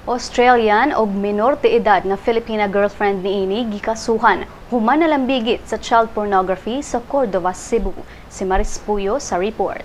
Australian og minor de edad nga Filipina girlfriend niini gikasuhan human nalambigit sa child pornography sa Cordova, Cebu. Si Maris Puyo sa report.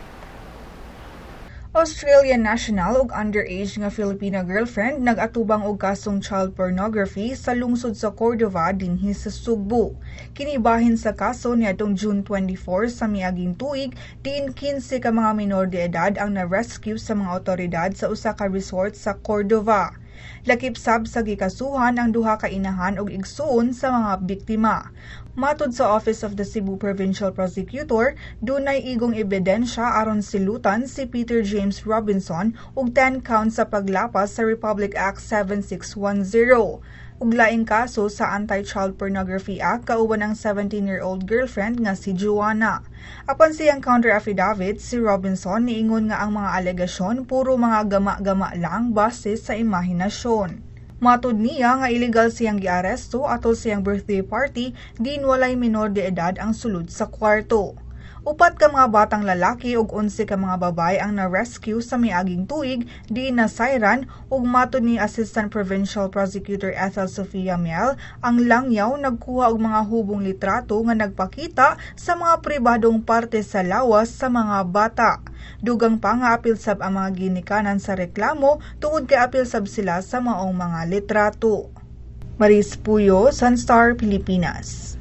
Australian national ug underage nga Filipina girlfriend nag-atubang og kasong child pornography sa lungsod sa Cordova dinhi sa Sugbo. Kini bahin sa kaso niadtong June 24 sa miaging tuig, diin 15 ka mga minor de edad ang na-rescue sa mga otoridad sa usa ka resort sa Cordova. Lakip sab sa gikasuhan ang duha ka inahan ug igsuon sa mga biktima. Matod sa Office of the Cebu Provincial Prosecutor, dunay igong ebidensya aron silutan si Peter James Robinson og 10 counts sa paglapas sa Republic Act 7610 ug laing kaso sa Anti-Child Pornography Act kauban ang 17-year-old girlfriend nga si Joanna. Apan siyang counter affidavit, si Robinson niingon nga ang mga alegasyon puro mga gama-gama lang base sa imahinasyon. Matod niya nga illegal siyang giaresto atol siyang birthday party diin walay minor de edad ang sulod sa kwarto. Upat ka mga batang lalaki ug 11 ka mga babae ang na-rescue sa miaging tuig diin nasayran, ug matod ni Assistant Provincial Prosecutor Ethel Sofia Miel, ang langyaw nagkuha og mga hubong litrato nga nagpakita sa mga pribadong parte sa lawas sa mga bata. Dugang pa nga apil sab ang mga ginikanan sa reklamo tungod kay apil sab sila sa maong mga litrato. Maris Puyo, Sunstar Pilipinas.